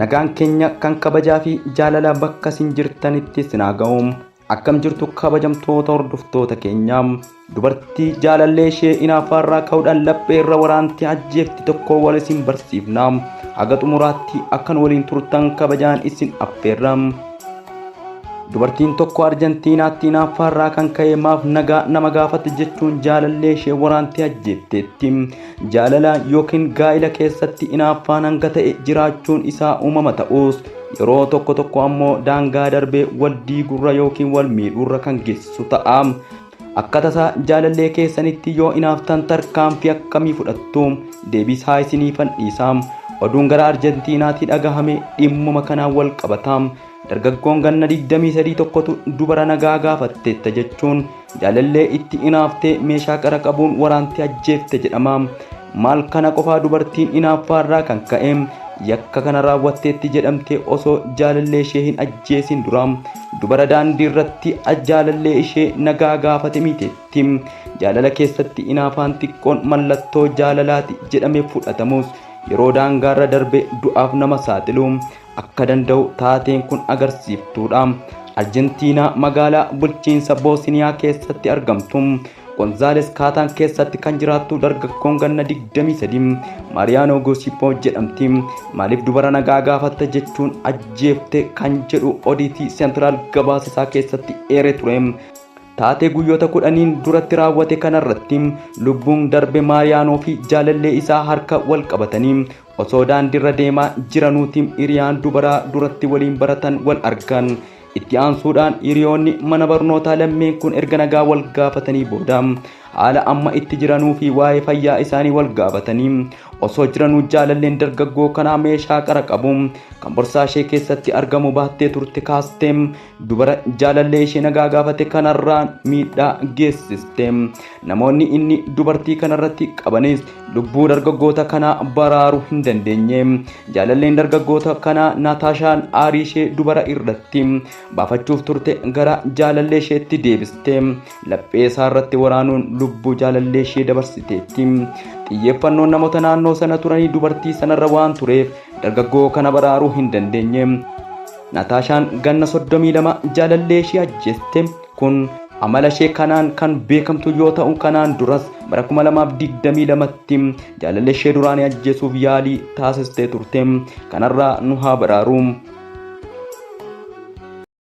Nagaan keenya kan kabajaa fi jaalala bakka isin jirtanitti isin haa ga'u. Akkam jirtu kabajamtoota hordoftoota keenyaa? Dubartii jaalallee ishee inaaffaarraa ka'uudhaan laphee irra waraantee ajjeefti tokko wal isin barsiifna. Haga xumuraatti akkan waliin turtan kabajaan isin affeerra. Dubartiin tokko Arjentiinaatti inaaffaarraa kan ka'e maaf nagaa nama gaafatti jechuun jaalallee ishee waraantee ajjeefteetti. Jaalala yookiin gaa'ila keessatti inaaffaan hanga ta'e jiraachuun isaa uumama ta'us, yeroo tokko tokko ammoo daangaa darbee wal diigurra yookiin wal miidhuurra kan geessisu ta'a. Akka tasaa jaalallee keessanitti yoo inaaftan tarkaanfii akkamii fudhattu? Deebisaa isiniifan dhiisa. Oduun gara Arjentiinaatii dhagahame dhimmuma kanaan wal qabata. Dargaggoon ganna 23 tokkotu dubara nagaa gaafatteetta jechuun jaalallee itti inaaftee meeshaa qara qabuun waraantee ajjeefte jedhama. Maal kana qofaa, dubartiin inaaffaarraa kan ka'e yakka kana raawwatteetti jedhamte osoo jaalallee ishee hin ajjeesin dura dubara daandii irratti jaalallee ishee nagaa gaafate miiteetti. Jaalala keessatti inaafaan xiqqoon mallattoo jaalalaati jedhamee fudhatamus, yeroo daangaarra darbe du'aaf nama saaxilu akka danda'u taateen kun agarsiiftuudha. Arjentiinaa magaalaa bulchiinsa Boosiniyaa keessatti argamtu Gonzaales Kaataan keessatti kan jiraattu dargaggoon ganna 23 Maariyaanoo Gosipoo jedhamti. Maaliif dubara nagaa gaafatta jechuun ajjeefte kan jedhu Oddity Central gabaasa isaa keessatti eere ture. Taatee guyyoota 10n duratti raawwate kanarratti lubbuun darbe Maariyaanoo fi jaalallee isaa harka wal qabatanii osoo daandiirra deemaa jiranuutiin hiriyaan dubaraa duratti waliin baratan wal argan. Itti aansuudhaan hiriyoonni mana barnootaa lammeen kun erga nagaa wal gaafatanii booda haala amma itti jiranuu fi waa'ee fayyaa isaanii wal gaafatanii osoo jiranuu, jaalalleen dargaggoo kanaa meeshaa qara qabu kan borsaa ishee keessatti argamu baattee turte kaastee dubara jaalallee ishee nagaa gaafate kanarraan miidhaa geessiste. Namoonni inni dubartii kanarratti qabanis lubbuu dargaggoota kanaa baraaruu hin dandeenye. Jaalalleen dargaggoota kanaa Naataashaan aarii ishee dubara irratti baafachuuf turte gara jaalallee isheetti deebiste. Laphee isaa irratti waraanuun lubbuu jaalallee ishee dabarsiteetti. Xiyyeeffannoon namoota naannoo sana turanii dubartii sanarra waan tureef dargaggoo kana baraaruu hin dandeenye. Nataashaan ganna 32 jaalallee ishee ajjeeste kun amala ishee kanaan kan beekamtu yoo ta'u, kanaan duras bara 2022tti jaalallee ishee duraanii ajjeesuuf yaalii taasistee turte. Kanarraa nu haa baraaru.